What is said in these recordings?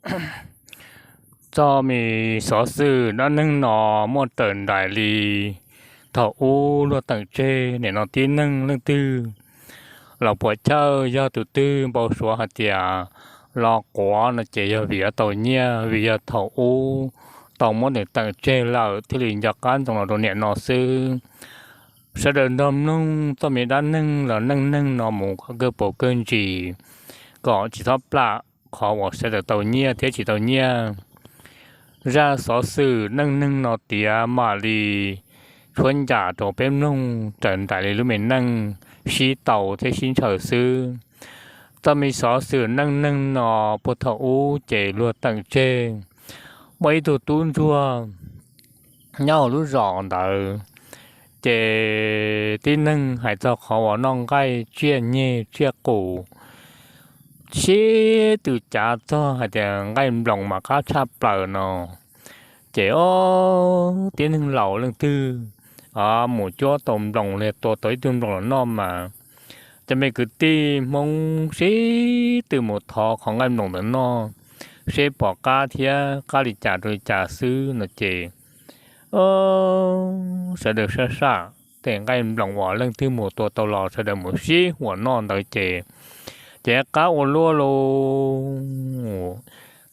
Txoj me xov xwm dab neeg no muaj raws nraim li thaum ub luag teem tseg nim no tib neeg leej twg los puam chawj, yog tus twg npau suav hais tias los quav no ces yog vim yuav tau nyiaj, vim yog thaum ub tau muab nws teem tseg lawm thiaj li nco qab ntsoov los rau nim no xwb. Sawv daws nrog mloog txoj me dab neeg los neej neeg no mus kawg paus kawg ntsis, kom tsis txhob plam qhov uas sawv daws tau nyiaj thiab tsis tau nyiaj. Zaj xov xwm neej neeg no tiav mam li tshuab ncas rau peb mloog raws nraim li lub me neej sib tau thiab sib ntshaw xwb. Txoj me xov xwm neej neeg no puag thaum ub ces luag teem tseg muaj ib tug tub ntsuag nyob hauv lub zos ntawd, ces tib neeg hais txog qhov uas noj nqaij tsiaj nyeg tsiaj qus, sib tw cav txog hais tias nqaij nploos mas qab tshaj plaws no. Ces ob tib neeg laus leej twg mus cuab tau nploos los tua tau ib tug nploos los noj mas cov me kwv tij Hmoob sib tw mus thov qhov nqaij nploos ntawd noj, seb pom qab thiab qab li cas rau li cas xwb no ces sawv daws saj saj tej nqaij nploos uas leej twg mus tua tau los sawv daws mus sib huam noj ntawd ces, ces qab ua luaj li.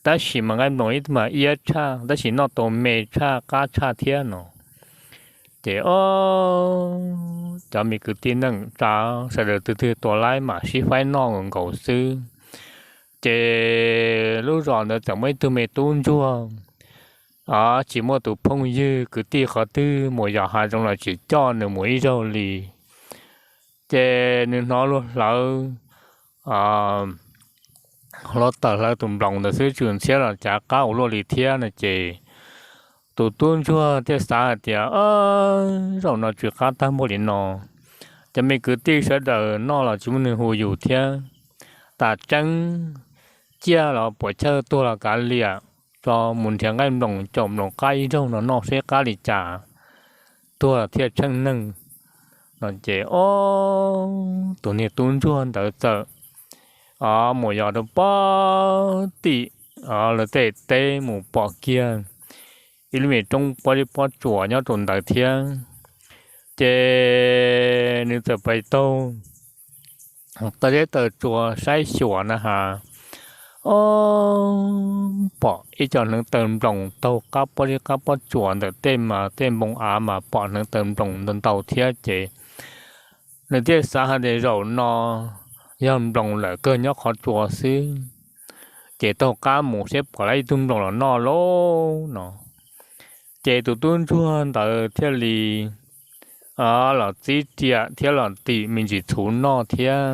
Tab sis mas nqaij nploos ib tug mas iab tshaj, tab sis noj tau me tshaj qab tshaj thiab no. Ces ob cov me kwv tij neej tsa sawv daws tus twg tua laib mas sib faib noj nkaus nkaus xwb. Ces lub zos ntawd txawm muaj ib tug me tub ntsuag tsis muaj tus phooj ywg kwv tij qhov twg mus yos hav zoov los tsis coj nws mus ib zaug li. Ces nws hnov luag hlawv, hluav taws hlawv tus nploos ntawd xwb, tsw ntxhiab los cav qab ua luaj li thiab no ces tus tub ntsuag thiaj xav hais tias, zaum no tsw qab tag npaum li no, cov me kwv tij sawv daws noj los tsis muaj neeg hu yus thiab. Tas tseeb, ciaj los puam chawj, tuag los kav liam, tso mus nrhiav nqaij nploos caum nploos qab ib zaug no noj seb qab li cas tuag thiaj tsheej neeg no ces ob tug niag tub ntsuag ntawd txawm mus yos rau pob tim lawv tej teb mus pom kiag ib lub me roob pob zeb pob tsuas nyob rau ntawd thiab. Ces nws txawm pais taug taw zeb taw tsua saib xyuas na has, ob, pom ib co hneev taw nploos taug qab pob zeb qab pob tsuas ntawm tej mas tej npoo av mas pom hneev taw nploos ntau ntau thiab ces nws thiaj xav hais tias zaum no yog nploos lawm kawg nyob qhov tsua xwb, ces taug qab mus seb pom laib ib tug nploos los noj lauj no. Ces tus tub ntsuag ntawd thiaj li los txib riam thiab los tim me ntsis txhuv noj thiab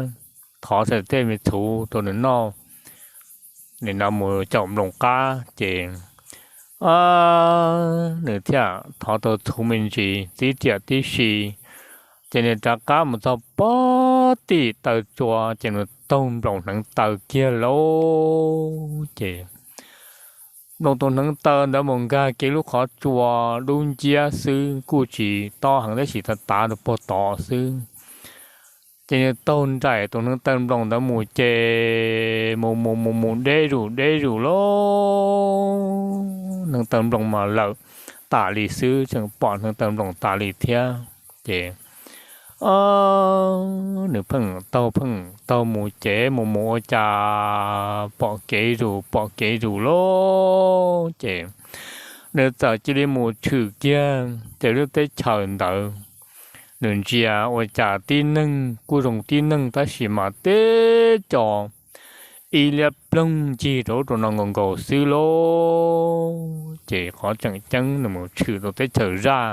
thov sawv daws tej me txhuv rau nws noj, nim no mus caum nploos qab ces nws thiaj thov tau txhuv me ntsis txib riam tib si, ces nws rov qab mus txog pob tim taw tsua ces nws taug nploos hneev taw kiag lauj ces nploos tus hneev taw ntawd mus nkag kev lub qhov tsua dub nciab xwb, kuj tsis tob heev tab sis tav tav rau puag tod xwb. Ces nws taug nraim tus hneev taw nploos ntawd mus ces mus mus mus mus deb zus deb zus lauj, hneev taw nploos mas lawm tas li xwb, tseem pom hneev taw nploos tas li thiab. Ces nws pheej taug pheej taug mus ces mus mus ua cas pom kev zus pom kev zus lauj ces nws txawm cia li mus tshwm kiag ces lub teb chaws ntawd nws ntsia ua cas tib neeg kuj zoo tib neeg tab sis mas teb co ib liab ploog ncig rau ub rau no nkaus nkaus xwb lauj. Ces qhov tseem ceeb nws mus tshwm tau teb chaws zaj,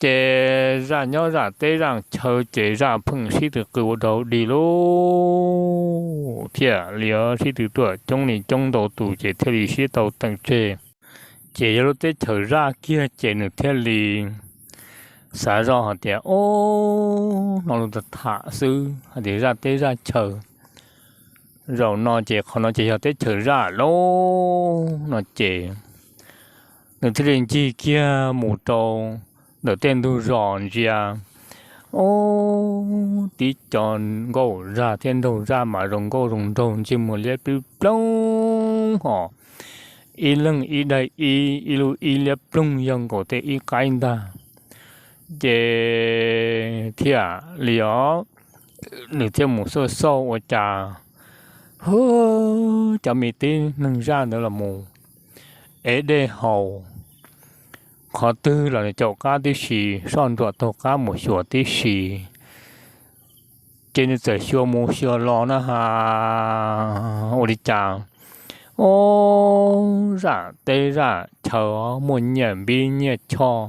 ces zaj nyob zaj teb zaj chaw ces zaj pheej sib tw qw ua dog dig lauj, thiaj li sib tw tuaj coob li coob ntau tus ces thiaj li sib tau teem tseg. Ces yog lub teb chaws zaj kiag ces nws thiaj li xav zoj hais tias, ob, no lub teb tham xwb hais tias zaj teb zaj chaw, zaum no ces qhov no ces yog teb chaws zaj lauj no ces nws thiaj li ncig kiag mus rau ntawm tej ntug zos ntsia, ob, tib co nkauj zaj thiab nraug zaj mas zoo nkauj zoo nraug ntsej muag liab ploog ploog hos ib leeg ib daim ib, ib lub ib liab ploog yog nkaus tej ib qaib ntag. Ces thiaj li os, nws thiaj mus xauj xauj ua cas, hwb, cov me tib neeg zaj ntawd los mus ev dej haus, qhov twg los nws caum qab tib si, soj ntsuam taug qab mus xyuas tib si. Ces nws txawm xyuas mus xyuas los na has, ua li cas, ob, zaj teb zaj chaw muaj nyiaj npib nyiaj choj,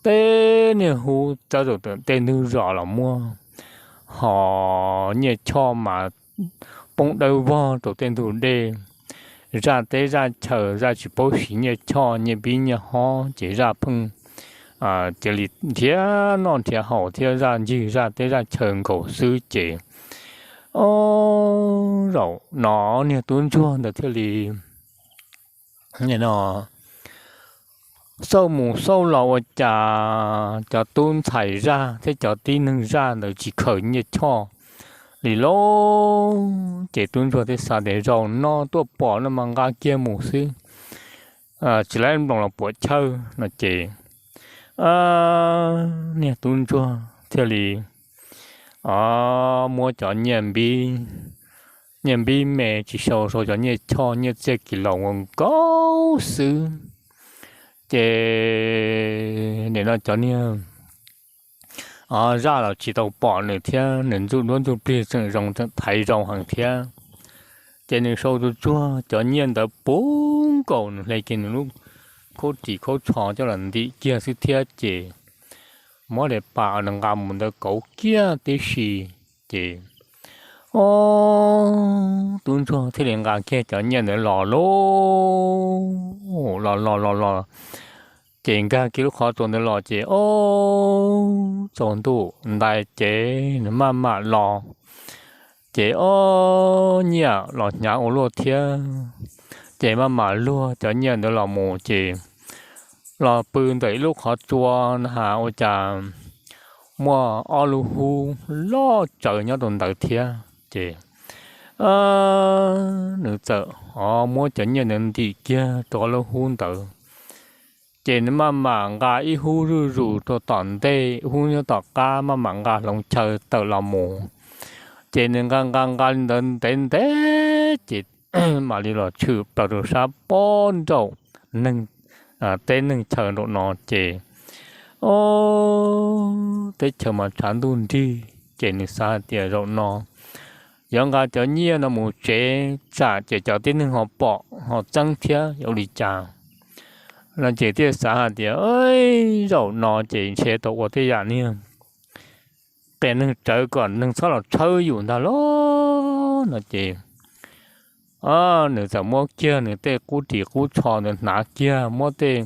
tej niag hub txawb rau tej ntug zos los muaj, hos nyiaj choj mas poob dawb vog rau tej ntug dej. Zaj teb zaj chaw zaj tsis paub siv nyiaj choj nyiaj npib nyiaj hob ces zaj pheej cia li nrhiav noj nrhiav haus thiab zaj ncig zaj teb zaj chaw nkaus xwb ces, ob, zaum no niag tub ntsuag ntawd thiaj li no xauj mus xauj los ua cas cov tub ntxhais zaj thiab cov tib neeg zaj ntawd tsis khaws nyiaj choj li lauj. Ces tub ntsuag thiaj xav tias zaum no tuaj pom no mas nqa kiag mus xwb, tsis laib nploos los puam chawj no ces niag tub ntsuag thiaj li muab cov nyiaj npib, nyiaj npib me tsis sau sau cov nyiaj choj nyiaj txiaj kis laus nkaus xwb. Ces nim no cov niag zaj los tsis tau pom nws thiab, nws ntxuj duab ntxuj plig tseem zoo tseem thaiv zoo heev thiab. Ces nws sau tsuag tsuag cov nyiaj ntawd puv nkaus, nws hle kiag nws lub khaub ris khaub tsho coj los ntim kiag xwb thiab ces muab daim pam uas nws nqa mus ntawd kauv kiag tib si ces, ob, tub ntsuag thiaj li nqa kiag cov nyiaj ntawd los lauj. Los los los los, ces nkag kiag lub qhov tsua ntawd los ces, ob, tsaus ntuj ntais ces nws maj mam los, ces ob, nyiaj los hnyav ua luaj thiab. Ces maj mam luag cov nyiaj ntawd los mus ces los pw ntawm ib lub qhov tsua na has ua cas muaj ob lub hub loj tsawv nyob rau ntawd thiab ces nws txawm muab cov nyiaj ntawd ntim kiag rau ob lub hub ntawd. Ces nws maj mam nqa ib hub zuj zus rau tom ntej, hub nyob tom qab, maj mam nqa hloov chaw tawm los mus. Ces nws nqa nqa nqa li ntawd ntev ntev ces mam li los tshwm plaws rau sab pob nraum neeg teb neeg chaw nraum no ces, ob, teb chaws mas tshav ntuj nrig ces nws xav hais tias zaum no yuav nqa cov nyiaj no mus tsev tsam ces cov tib neeg ho pom ho txeeb thiab yuav ua li cas no ces thiaj xav hais tias zaum no ces ntshe tau ua tej yam niag qias neeg tsawv kom neeg txhob los tshawb yus ntag lauj no ces nws txawm muab kiag nws tej qub ris qub tsho ntawd hnav kiag, muab tej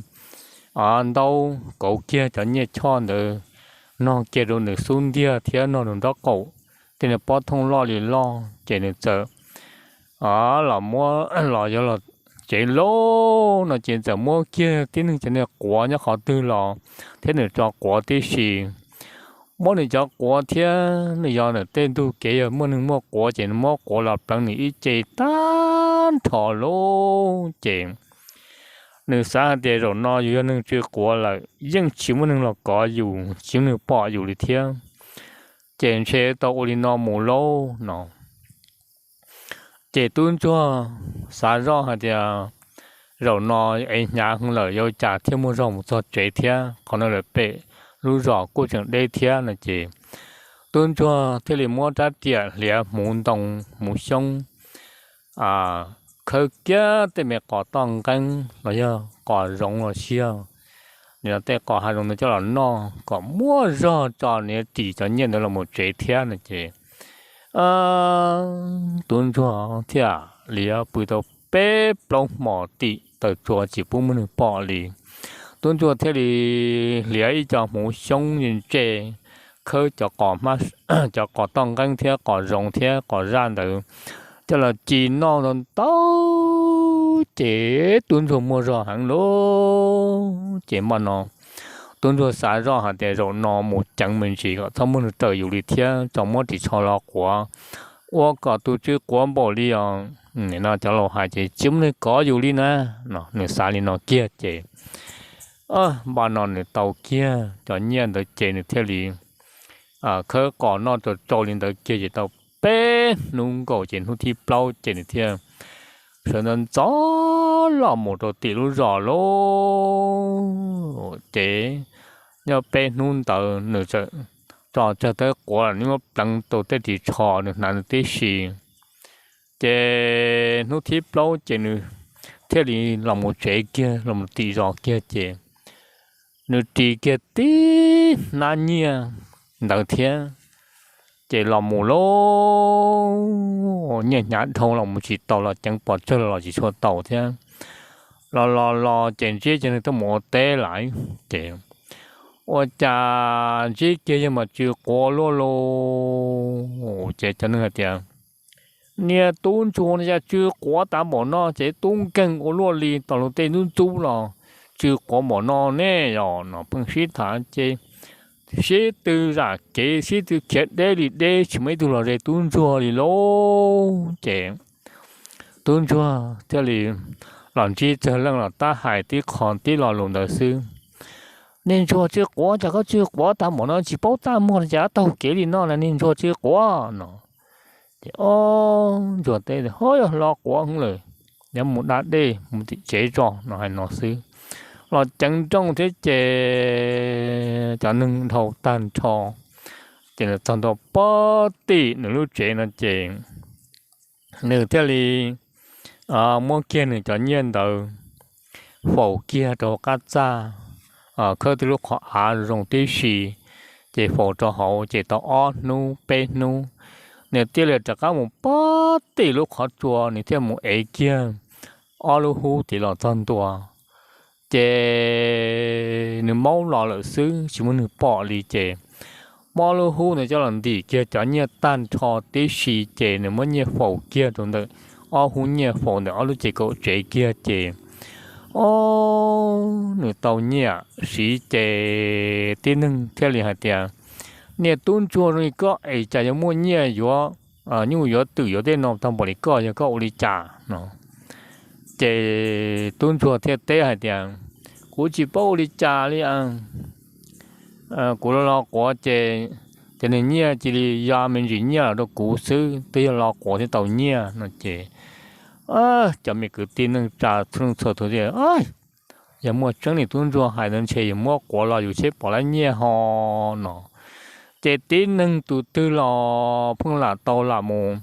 ntaub kauv kiag cov nyiaj choj ntawd, nog kiag rau nws xub ntiag thiab nog rau nraub qaum tej niag pob thooj loj li loj ces nws txawm los muab los yuav los tsev lauj no ces txawm muab kiag tib neeg cov niag quav nyob qhov twg los thiab nws tso quav tib si. Muab nws cov quav thiab nws yog nws tej ntug kev yog muaj neeg muaj quav ces nws muab quav los pleev nws ib ce tag nrho lauj ces nws xav hais tias zaum no yus yog neeg tsw quav lawm yeej tsis muaj neeg los kov yus, tsis muaj neeg pom yus li thiab, ces ntshe tau ua li no mus lauj no. Ces tub ntsuag xav zoj hais tias zaum no ev hnyav heev lawm yuav ua cas thiaj muaj zog mus txog tsev thiab, qhov no lawm pem lub zos kuj tseem deb thiab no ces tub ntsuag thiaj li muab rab riam hliav hmuv ntoo hmuv xyoob khawb kiag tej me qos toj nqeeb los yog qos zoov los sis yog nim no tej qos hav zoov ntawd coj los noj kom muaj zog tso nws ris cov nyiaj ntawd los mus tsev thiab no ces tub ntsuag thiaj li pw tau peb plaub hmo tim taws tsua tsis pub muaj neeg pom li. Tub ntsuag thiaj li hliav ib co hmuv xyoob ntse ntse khawb cov qos, cov qos toj nqeeb thiab qos zoov thiab qos zaj ntawd coj los ci noj ntau ntau ces tub ntsuag muaj zog heev lauj. Ces hmo no tub ntsuag xav zoj hais tias zaum no mus ceev me ntsis kom txhob muaj neeg raws yus li thiab tso muab ris tsho los quav ua kom tus tsw quav npaum li os Nim no cov laus hais ces tsis muaj neeg kov yus li na. No nws xav li no kiag ces npaum no nws tau kiag cov nyiaj ntawd ces nws thiaj li khawb qos noj tsau tsau li ntawd kiag ces tau peb hnub nkaus ces hnub thib plaub ces nws thiaj sawv ntxov ntxov los mus rau tim lub zos lauj. Ces nyob peb hnub ntawd nws tso tsawg tawb quav nws muab pleev tau tej ris tsho nws hnav nws tib si. Ces hnub thib plaub ces nws thiaj li los mus tsev kiag los mus tim zos kiag ces nws ris kiag tib hnab nyiaj ntawd thiab. Ces los mus lauj, nyiaj hnyav dhau los mus tsis tau los ceev pos tsawg los los tsis tshua tau thiab. Los los los ces ntsib kiag neeg tuaj mus ua teb lawm ces ua cas ntsib kiag yawg mas tsw quav luaj lauj. Ces cov neeg hais tias niag tub ntsuag no cas tsw quav tas npaum no ces tub nkeeg ua luaj li, tos luag tej ntub ntxub los tsw quav npaum no ne yom. No pheej sib tham ces sib tw zam kev sib tw khiav deb li deb tsis muaj ib tug los ze tub ntsuag li lauj. Ces tub ntsuag thiaj li los ntsib txog leej los tab hais tib qho tib lo lus ntawd xwb. Niag ntsuag tsw quav, cas koj tsw quav tas npaum no tsis paub txaj muag li cas taug kev li no na niag ntsuag tsw quav no. Ces ob ntsuag teb tias ho yog hlo quav hwv lawm, yuav mus da dej mus tim tsev tso no hais no xwb. Los ceev nrooj thiab ces cov neeg dhau tag nrho ces nws txog ntua pog tim nws lub tsev no ces nws thiaj li muab kiag nws cov nyiaj ntawd faus kiag rau qab txaj, khawb tib lub qhov av zoo tib si, ces faus rau hauv ces tau ob hnub peb hnub, nws thiaj li rov qab mus pog tim lub qhov tsua nws thiaj mus ev kiag ob lub hub tid los txog ntua. Ces nws maub los lawm xwb tsis muaj neeg pom li ces muab ob lub hub ntawd coj los ntim kiag cov nyiaj tag nrho tib si ces nws muab nyiaj faus kiag rau ntawm ob hub nyiaj faus ntawm ob lub ces kaum tsev kiag ces ob nws tau nyiaj siv ces tib neeg thiaj li hais tias niag tub ntsuag zoo li koj es cas yuav muaj nyiaj yuav nyuj yuav twm yuav tej no tag npaum li koj, yog koj ua li cas no. Ces tub ntsuag thiaj teb hais tias kuv tsis paub ua li cas li, kuv los los quav ces cov niag nyiaj cia li ya me ntsis nyiaj los rau kuv xwb twb yog los quav thiaj tau nyiaj no ces cov me kwv tij neej tsa txhua leej txhua tus tias yog muaj tseeb li tub ntsuag hais ntawd ntshe yus muab quav los yus seb pom lab nyiaj ho no. Ces tib neeg tus twg los pheej lam tau lam mus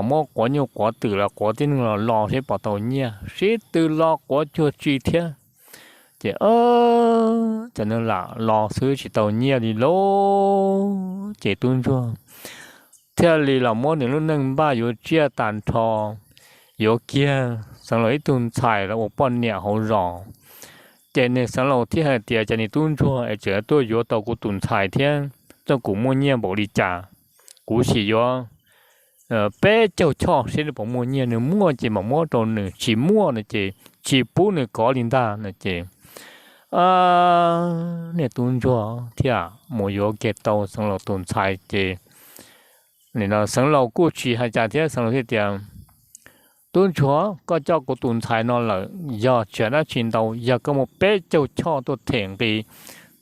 muab quav nyuj quav twm los quav tib neeg los los seb pom tau nyiaj sib tw los quav cuag tsi thiab. Ces cov neeg lam los xwb tsis tau nyiaj li lauj. Ces tub ntsuag thiaj li los muab nws lub neej npaj yuav tsiaj tag nrho, yuav kiag xeev laus ib tug ntxhais los ua poj niam hauv zos. Ces nws xeev laus thiaj hais tias cas niag tub ntsuag es tseem tuaj yuav tau kuv tus ntxhais thiab, txog kuv muaj nyiaj npaum li cas, kuv sim yuav peb caug choj seb nws puas muaj nyiaj, nws muaj ces mam muab rau nws, tsis muaj no ces tsis pub nws kov li ntag no ces niag tub ntsuag thiaj mus yuav kiag tau xeev laus tus ntxhais ces nim no xeev laus kuj tsis hais cas thiab, xeev laus thiaj tias tub ntsuag, koj coj kuv tus ntxhais no lawm yog tsis hais dab tsi ntau, yog koj muaj peb caug choj tuaj them nqi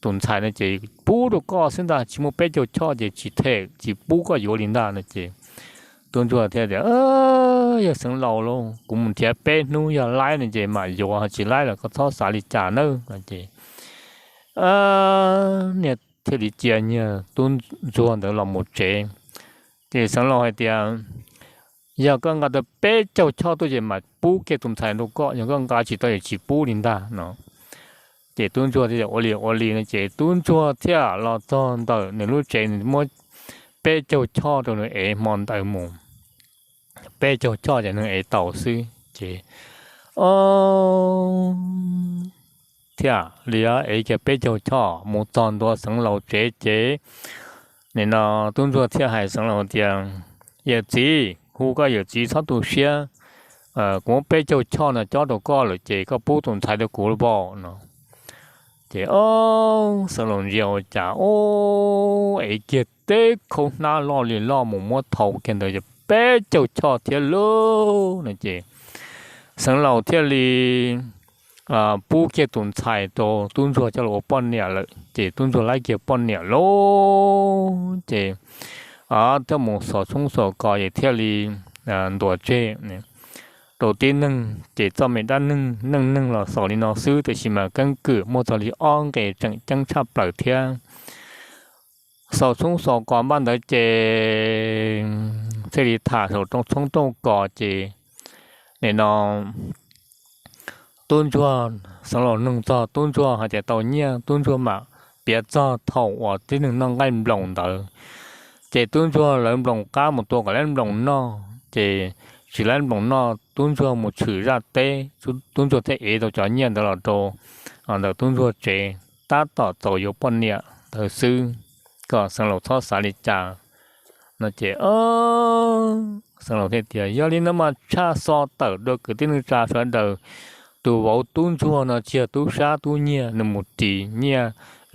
tus ntxhais no ces pub rau koj xwb ntag, tsis muaj peb caug choj ces tsis them tsis pub koj yuav li ntag no ces tub ntsuag thiaj tias yog xeev laus lauj, kuv mus nrhiav peb hnub yog laib no ces mam yuav, tsis laib los koj txhob xav li cas nawb no ces niag thiaj li cia niag tub ntsuag ntawd los mus tsev. Ces xeev laus hais tias yog koj nqa tau peb caug choj tuaj ces mam pub kiag tus ntxhais rau koj, yog koj nqa tsis tau ces tsis pub li ntag no. Ces tub ntsuag thiaj ua li ua li no ces tub ntsuag thiaj los txog ntawm nws lub tsev, nws muab peb caug choj rau nws ev hmo ntawd mus. Peb caug choj ces nws ev tau xwb ces thiaj li ev kiag peb caug choj mus txog ntua xeev laus tsev ces nim no tub ntsuag thiaj hais xeev laus tias yawm txiv, hu koj yawm txiv txhob tu siab, kuv muab peb caug choj no cob rau koj lawm ces koj pub tus ntxhais rau kuv los pab no. Ces xeev laus ntsia ua cas ub, ev kiag teb khaub hnab loj li loj mus muab thau kiag ntawd peb caug choj thiab lauj no ces Xeev Laus thiaj li pub kiag tus ntxhais rau tub ntsuag coj los ua poj niam lawm ces tub ntsuag laib kiag poj niam lauj ces thiaj mus xov tshoob xov kos ces thiaj li ntuas tseg rau tib neeg ces txoj me dab neeg neej neeg los xaus li no xwb tiam sis mas keeb kwm muaj txog li ob nqe tseem ceeb tshaj plaws thiab. Xov tshoob xov kos npaj ntawd ces thiaj li tham saum rooj tshoob rooj kos ces nim no tub ntsuag, Xeev Laus nug txog tub ntsuag hais tias tau nyiaj, tub ntsuag mam piav txog thaum uas tib neeg noj nqaij nploos ntawd ces tub ntsuag lawv nploos qab mus tua kom laib nploos noj ces tsis laib nploos noj tub ntsuag mus tshwm zaj teb, tub ntsuag thiaj ev tau cov nyiaj ntawd los rau ntawm tub ntsuag tsev tab tom txaus yuav poj niam ntawd xwb, kom Xeev Laus txhob xav li cas no ces Xeev Laus thiaj tias yog li no mas tshaj xov tawm dua kwv tij neej tsa sawv daws, tus vauv tub ntsuag no tsis yog tub sab tub nyiag, nws mus ris nyiaj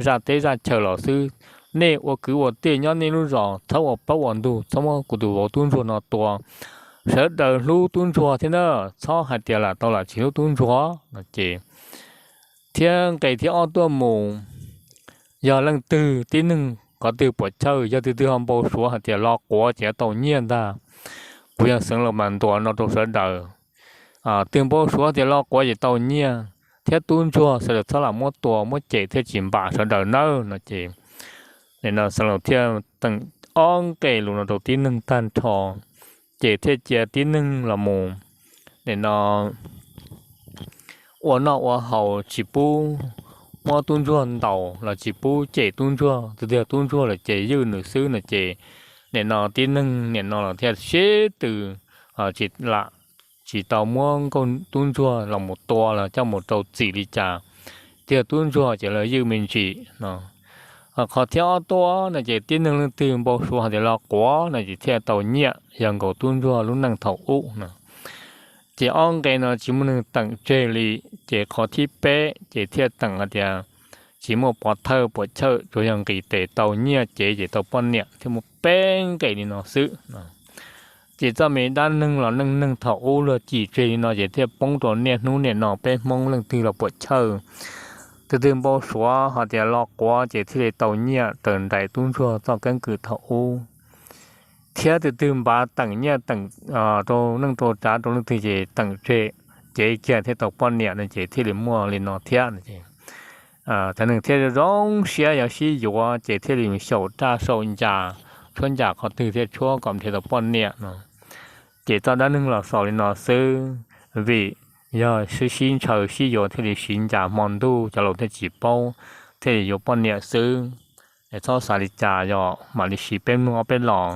zaj teb zaj chaw los xwb. Nej ua kwv ua tij nyob nej lub zos txhob ua plaub ua ntug, txhob muab kuv tus vauv tub ntsuag no tua. Sawv daws hlub tub ntsuag thiab na, txhob hais tias lam tau lam tsis hlub tub ntsuag no ces thiab nqe thib ob tuaj mus, yog leej twg tib neeg qhov twg puam chawj, yog tus twg ho npau suav hais tias los quav ces yuav tau nyiaj ntag. Kuv yog Xeev Laus mas ntuas no rau sawv daws, twg npau suav tias los quav ces tau nyiaj, thiab tub ntsuag sawv daws txhob lam muab tua muab cem thiaj tsis npam sawv daws nawb no ces nim no Xeev Laus thiaj teem ob nqe lus no rau tib neeg tag nrho, ces thiaj cia tib neeg los mus nim no ua noj ua haus tsis pub muab tub ntsuag ntaus los tsis pub cem tub ntsuag, tus twg yog tub ntsuag lawm ces ywj nws xwb no ces nim no tib neeg nim no los thiaj sib tw tsis lam, tsis tau muab nkauj tub ntsuag los mus tua los coj mus rau txim li cas, twg yog tub ntsuag ces lawv ywj me ntsis no. Qhov thib ob tuaj no ces tib neeg leej twg npau suav hais tias los quav no ces thiaj tau nyiaj yog nkaus tub ntsuag lub neej thaum ub no. Ces ob nqe no tsis muaj neeg teem tseg li, ces qhov thib peb ces thiaj teem hais tias tsis muaj pov thawj puam chawj, tsuas yog nqis tes tau nyiaj cev ces tau poj niam, thiaj muaj peb nqe li no xwb. Ces txoj me dab neeg los neej neeg thaum ub luag cim tseg li no ces thiaj poob rau niaj hnub niam no peb Hmoob leej twg los puam chawj. Tus twg npau suav hais tias los quav ces thiaj li tau nyiaj raws nraim tub ntsuag txoj keeb kwm thaum ub. Thiab tus twg npav teem nyiaj teem rau neej rau tsav rau leej twg ces teem tseg, cev kiag thiaj tau poj niam no ces thiaj li muaj li no thiab no ces cov neeg thiaj zoo siab yog sib yuav ces thiaj li xyaum raj xyaum ncas, tshuab ncas qhov twg thiaj tshuab kom nrhiav tau poj niam no. Ces txoj dab neeg los xaus li no xwb, vim yog sib sib ntshaw sib yuav thiaj li siv ncas hmo ntuj cov laus thiaj tsis paub, thiaj li yuav poj niam xwb. Es txhob xav li cas, yog mam li siv peb mloog ob peb los.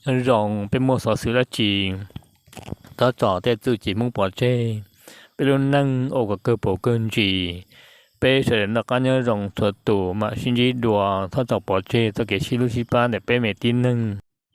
Nyob zoo, peb muaj xov xwm dab tsi, thov txim tej txuj ci Hmoob pov tseg. Peb lub neej ua kom kawg paus kawg ntsis, peb sawv daws noj qab nyob zoo txhua tus, mam sib ntsib dua. Thov txim pov tseg txoj kev sib hlub sib pab ntawm peb me tib neeg.